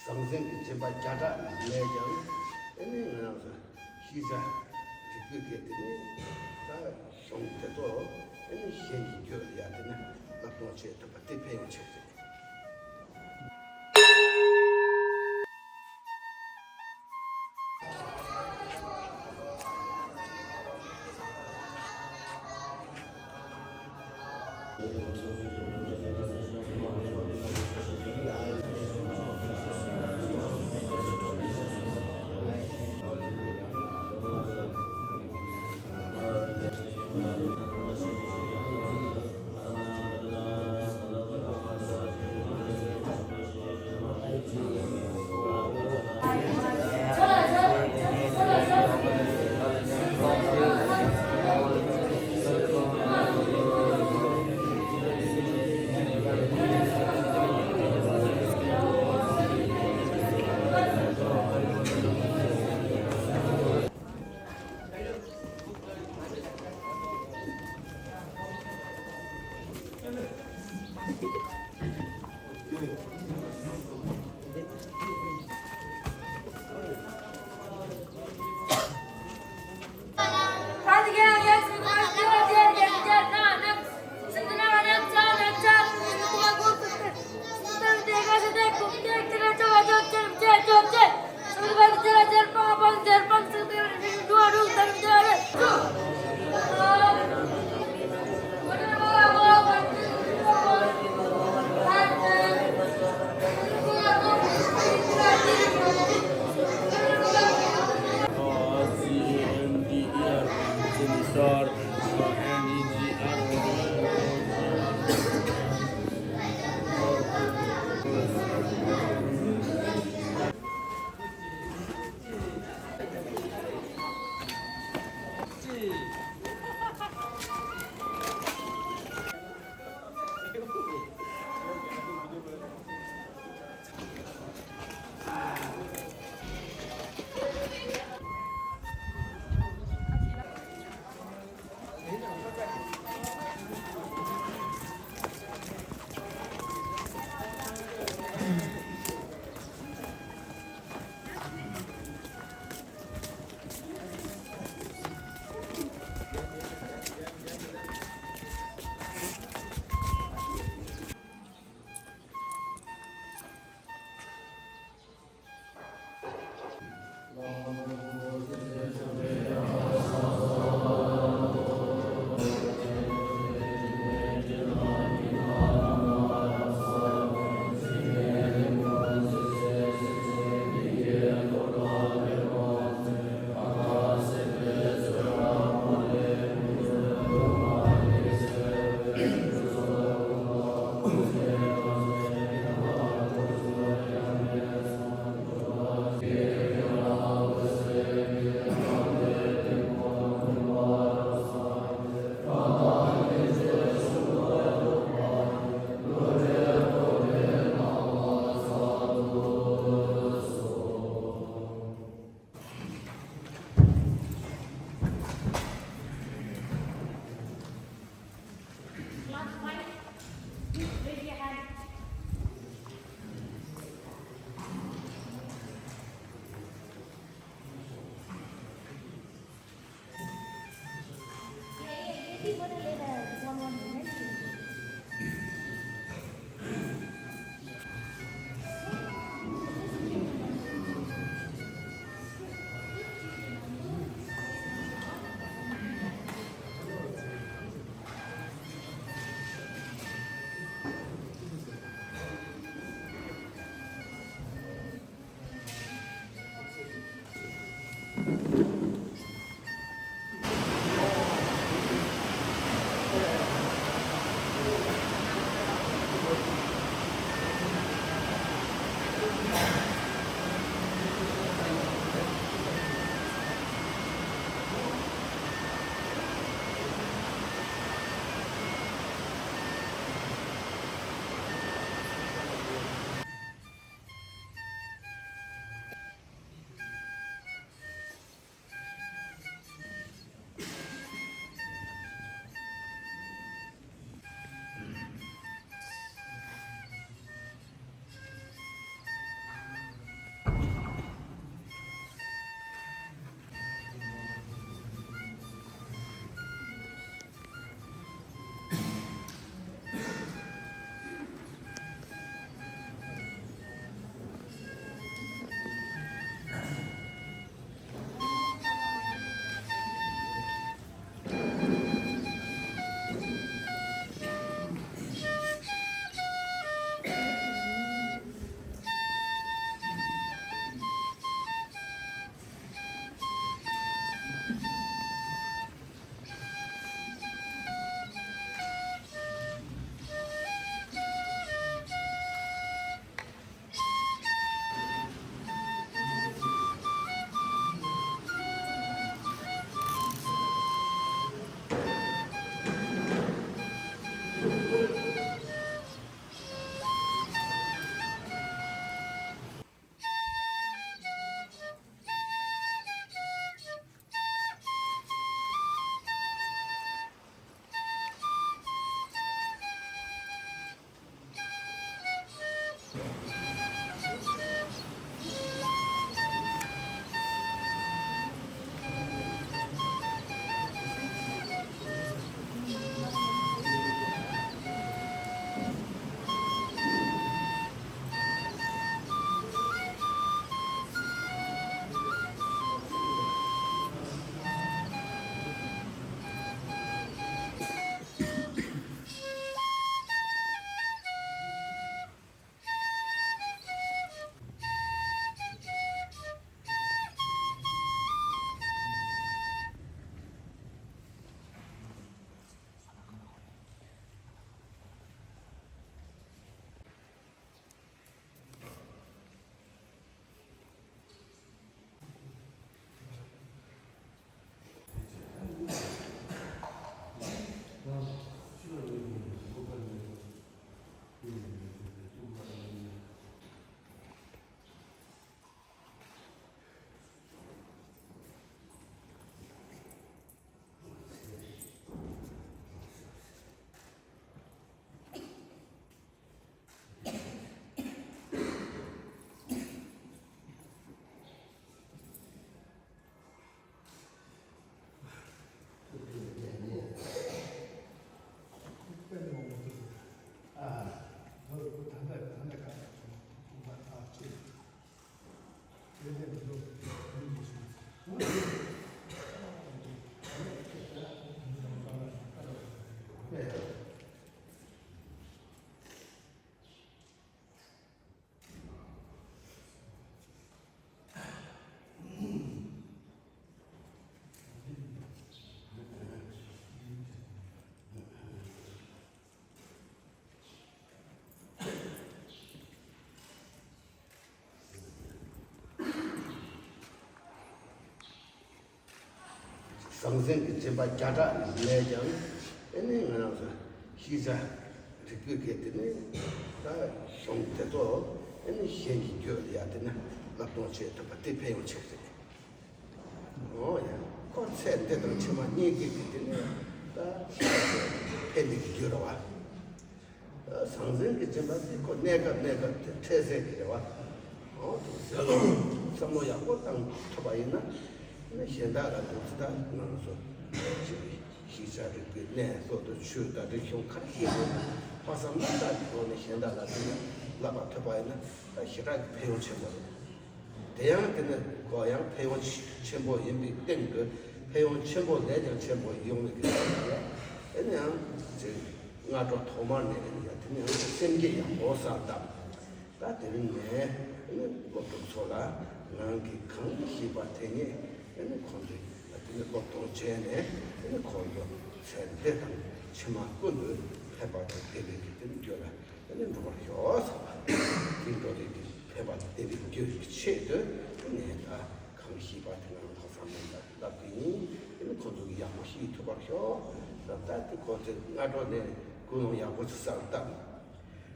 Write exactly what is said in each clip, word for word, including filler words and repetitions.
ཟང་ཟིང་གི་སྦྱིན་པ་བརྒྱ་ཕྲག་མེད་ཀྱང་། ཨེ་ནི་ང་རང་ཚོ་ཤེས་བྱ་རིག་པའི་སྐད་དེ་ནི་ད་གཞུང་དེ་ཚོ་ཨེ་ནི་གཞན་གྱི་རྒྱུད་ལ་ཡར་དེ་ནི་བསླབ་སྦྱོང་བྱེད་ཐུབ་པ་དེ་ཕན་ཡོན་ཆེ་རེད། ཟང་ཟིང་གི་སྦྱིན་པ་བརྒྱ་ཕྲག་ལས་ཀྱང་། ཨེ་ནི་ང་རང་ཚོ་ཤེས་བྱ་རིག་པའི་སྐད་དེ་ནི་ད་གཞུང་དེ་ཚོ་ཨེ་ནི་གཞན་གྱི་རྒྱུད་ལ་ཡ་དེ་ནི་བསླབ་གཏོང་བྱེད་ཐུབ་པ་དེ་ཕན་ཡོན་ཆེ་རེད། འོ་ཡ། ཁོ་ཚེ་འདི་དང་ཕྱི་མ་གཉིས་ཀྱི་གི་དེ་ནི་ད་ཕན་བདེ་གི་རྒྱུ་རེད་བ། ཟང་ཟིང་གི་སྦྱིན་པ་དེ་ཁོ་གནས་སྐབས་གནས་སྐབས་དེ་འཕྲལ་སེལ་གྱི་རེད་བ། འོ་དེ་ཟེར་ལ་བསམ་བློ་ཡག་པོ་བཏང་ཐུབ་པ་ཡིན་ན། ནི་གཞན་དག་ལ་འདུག་ད་ང་ཚོ་ཅིག་ཤེས་བྱ་རིག་པའི་གནས་སོགས་དང་ཆོས་དང་རིག་གཞུང་ག་རེ་ཤེས་དགོས་ན་ལྷག་བསམ་རྣམ་དག་གི་སྒོ་ནས་གཞན་དག་ལ་དེ་ནི་བསླབ་པ་ཐུབ་པ་ཡིན་ན་ད་ཞེ་དྲག་གི་ཕན་ཡོན་ཆེན་པོ་རེད། དེ་ཡང་དེ་ནི་གོ་ཡང་ཕན་ཡོན་ཆེན་པོ་ཡིན་པའི་སྟེང་དུ་ཕན་ཡོན་ཆེན་པོ་ལས་ཀྱང་ཆེན་པོ་ཡོང་བའི་གི་ཐབས་ལ་ཨེ་ནི་ཡང་ཅིག་སྔ་དྲོ་ཐོག་མར་ནས་ཨེ་ནི་ཡང་དེ་ནི་ཡང་སེམས་བསྐྱེད་ཡག་པོ་བསགས་དང་། ད་དེ་རིང་ནས་ཨེ་ནི་སློབ་ཕྲུག་ཚོ་ལ་ང་གིས་གང་ཤེས་པ་དེ་ཉིད་ཨེ་ནི་ཁོང་ཚོས་དེ་ནི་སློབ་སྟོན་བྱས་ནས་ཨེ་ནི་ཁོང་ཚོ་ཚེ་འདི་དང་ཕྱི་མ་ཀུན་ཏུ་ཕན་པ་དང་བདེ་བའི་གི་དེ་ནི་རྒྱུ་ལ། དེ་ནི་འགྲོ་བར་ཤོག་ཟེར་བ། དེ་འགྲོ་དེ་དེ་ཕན་པ་དེ་བའི་རྒྱུ་ཡི་ཆེད་དུ་ནས་ད་གང་ཤེས་པ་དེ་ང་ལྷག་བསམ་རྣམ་དག་བསླབ་དེ་ཡིན། དེ་ནི་ཁོ་ཚོ་གི་ཡག་པོ་ཤེས་ཐུབ་པར་ཤོག་ཟེར། ད་དེ་ཁོ་ཚོས་སྔ་དྲོ་ནས་ཀུན་སློང་ཡག་པོ་ཅིག་བསགས་སྟབས།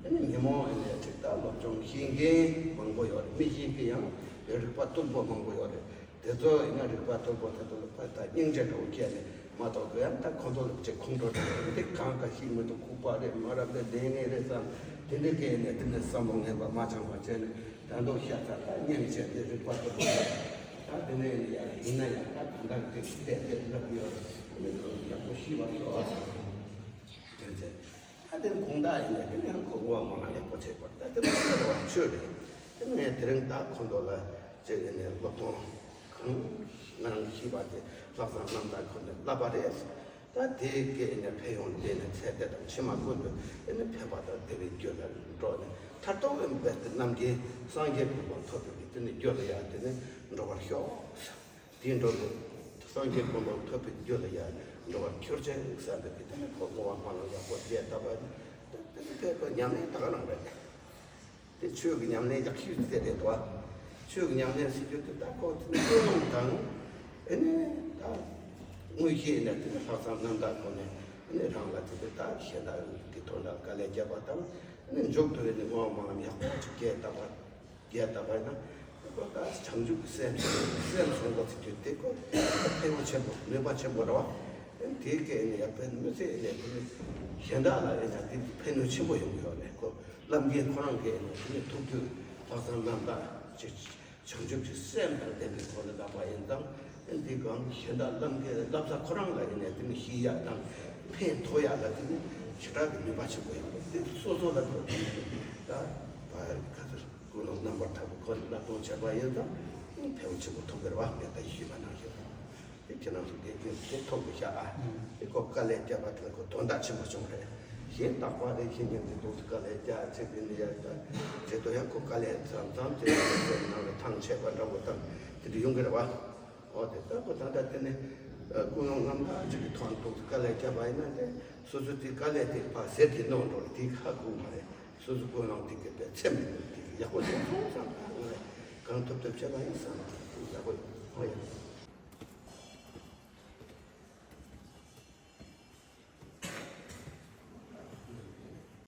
དེ་ནི་ཉིན་མོ་ཨེ་ནས་ཅིག་ད་སློབ་སྦྱོང་ཤེས་མཁན་མང་པོ་ཡོད་རེད། མི་ཤེས་མཁན་ཡང་རིག་པ་རྟུལ་པོ་མང་པོ་ཡོད་རེད། དེ་ཚོ་ཡིན་ན་རིག་པ་རྟུལ་པོ་དེ་ཚོ་ལ་ཕར་ད་སྙིང་རྗེ་འདྲ་བོ་སྐྱེས་ནས་མ་གཏོགས་གི་ཡང་ད་ཁོང་ཚོ་ལ་ཅིག་ཁོང་ཁྲོ་འདྲ་བོ་འདི་གང་ག་ཤེས་མི་འདུག་ལྐུགས་པ་རེད། མ་རབས་རེད། ལས་ངན་རེད་བསམ། དེ་འདྲའི་སྐད་ནས་དེ་འདྲའི་བསམ་བློ་ངན་པ་མ་བཅངས་པ་བྱས་ནས་ད་མདོ་ཤ་ཚ་ད་སྙིང་རྗེ་འདི་རིག་པ་རྟུལ་པོ་རེད། ད་དེ་ནས་ཡིན་ན་ཡང་ད་གང་ལྟར་དེ་བལྟས་བལྟས་ལབ་ཡོད་རེད། མི་ཚོ་ཡག་པོ་ཤེས་པར་ཤོག་ཟེར། དེ་ཚེ། ད་དེ་དགོང་དག་ཡིན་ནའི་དེ་ནས་ཁོ་བསྔོ་བ་སྨོན་ལམ་ཡག་པོ་བྱེད་དགོས། ད་དེ་མ་ཟེར་བ་ཆོས་རེད། དེ་ནས་དེ་རིང་ད་ཁོ་ཚོ་ལ་ཅིག་ཡིན་ནའི་སློབ་སྟོན་གང་ང་རང་གིས་ཤེས་པ་དེ་ལྷག་བསམ་རྣམ་དག་ཁོ་ནས་བསླབ་པ་རེད། ད་དེ་སྐད་ནས་ཕན་ཡོན་དེ་ནས་ཚེ་འདི་དང་ཕྱི་མ་ཀུན་ཏུ་དེ་ནས་ཕན་པ་དང་བདེ་བའི་རྒྱུ་ལ་འགྲོ་ནས་མཐར་ཐུག་ཡིན་པའི་དེ་རྣམ་མཁྱེན་སངས་རྒྱས་གོ་འཕང་ཐོབ་པའི་དེ་ནས་རྒྱུ་ལ་ཡང་དེ་ནས་འགྲོ་བར་ཤོག་དེའི་འགྲོ་ལུགས་སངས་རྒྱས་གོ་འཕང་ཐོབ་པའི་རྒྱུ་ལ་ཡང་འགྲོ་བར་གྱུར་ཅིག་བསམ་པའི་གི་དེ་ནི་ཁོ་བསྔོ་བ་སྨོན་ལམ་ཡག་པོ་རྒྱས་བཏབ་པ་དེ་ནི་དེ་ཁོ་ཉམས་ལེན་ད་ག་རང་རེད། དེ་ཆོས་ཀྱི་ཉམས་ལེན་ཡག་ཤོས་དེ་རེད་དོ། ཆོས་ཀྱི་ཉམས་ལེན་ཟེར་རྒྱུ་དེ་ད་ཁོ་དེ་ནི་ཀུན་སློང་དང་ཨེ་ནི་ད་དངོས་གཞི་ནས་དེ་ནི་ལྷག་བསམ་རྣམ་དག་ཁོ་ནས་ཨེ་ནི་རང་ལ་དེ་དེ་ད་གཞན་དག་གི་དོན་དག་དཀའ་ལས་བརྒྱབ་པ་དང་ཨེ་ནི་མཇུག་ཏུ་ཨེ་ནི་བསྔོ་བ་སྨོན་ལམ་ཡག་པོ་ཅིག་རྒྱས་བཏབ་པ། རྒྱས་བཏབ་པ་ཡིན་ན། ཁོ་ད་བྱང་ཆུབ་ཀྱི་སེམས་སེམས་བཟུང་བ་ཟེར་རྒྱུ་དེ་ཁོ་ཕན་ཡོན་ཆེན་པོ་ནུས་པ་ཆེན་པོ་རེད་བ། དེའི་སྐད་ནས་ཡར་ཕན་མི་ཚེ་ནས་ཕན་གཞན་དག་ལ་ཡིན་ན་དེ་ཕན་ནུས་ཆེན་པོ་ཡོང་གི་ཡོད་རེད། ཁོ་བླ་མཁན་ཁོ་རང་གིས་ནས་དེ་ནས་ཐུགས་རྒྱུད་ལྷག་བསམ་རྣམ་དག་ཅིག་བྱང་ཆུབ་ཀྱི་སེམས་དང་ལྡན་པའི་ཐོག་ནས་བསླབ་པ་ཡིན་ཙང་། དེ་གང་གཞན་དག་བླ་མཁན་བསླབ་ས་ཁོ་རང་ལ་ཡིན་ནས་དེ་ནས་ཤེས་ཡག་དང་ཕན་ཐོགས་ཡག་ལ་དེ་ནས་ཞེ་དྲག་གི་ནུས་པ་ཆེན་པོ་ཡོད་རེད། དེ་སོ་སོ་ལ་ཁོ་དེ་ནས་ད་བར་ག་ཚོད། ཀུན་སློང་རྣམ་པར་དག་པའི་སྒོ་ནས་བསླབ་སྦྱོང་བྱས་པ་ཡིན་ཙང་ཕན་ཡོན་ཆེན་པོ་ཐོབ་པར་བ་མེད་པ་ཞུས་པ་ནང་བཞིན། དེ་ཁྱེད་རང་ཚོ་དགེ་རྒན་དེ་ཐོབ་དགོས་ཤག་ཨ། དེ་ཁོ་དཀའ་ལས་བརྒྱབ་པ་དེ་ལ་ཁོ་དོན་དག་ཆེན་པོ་བྱུང་རེད། གཞན་རྟག་པར་རེ་ཞིག་ཉིན་གྱི་འདུག་དཀའ་ལས་བརྒྱབ་ཚེ་དེ་འདི་ཡར་ད་བྱེད་དུ་ཡང་ཁོ་དཀའ་ལས་མཚམས་མཚམས་དེ་ནང་ལ་ཐང་ཆད་པ་འདྲ་བོ་དང་དེ་འདྲ་ཡོང་གི་རེད་བ། འོ་དེ་ལྟ་བུ་ད་ལྟ་དེ་ནི་ཀུན་སློང་རྣམ་དག་ཅིག་གི་ཐོག་ནས་འདུག་དཀའ་ལས་བརྒྱབ་པ་ཡིན་ན་དེ་སོ་སོ་དེ་དཀའ་ལས་དེ་ཕར་ཟད་དེ་ནོར་འགྲོ་རེད། དེ་ཧ་གོ་མ་རེད། སོ་སོ་ཀུན་སློང་དེ་གི་དེ་ཚེ་མི་ནུས་དེ་གི་ཡག་པོ་བྱུང་སོང་བསམ་ད་ང་གང་ཐུབ་ཐུབ་བྱས་པ་ཡིན་བསམ་ཡག་པོ་ཡོང་ཡ།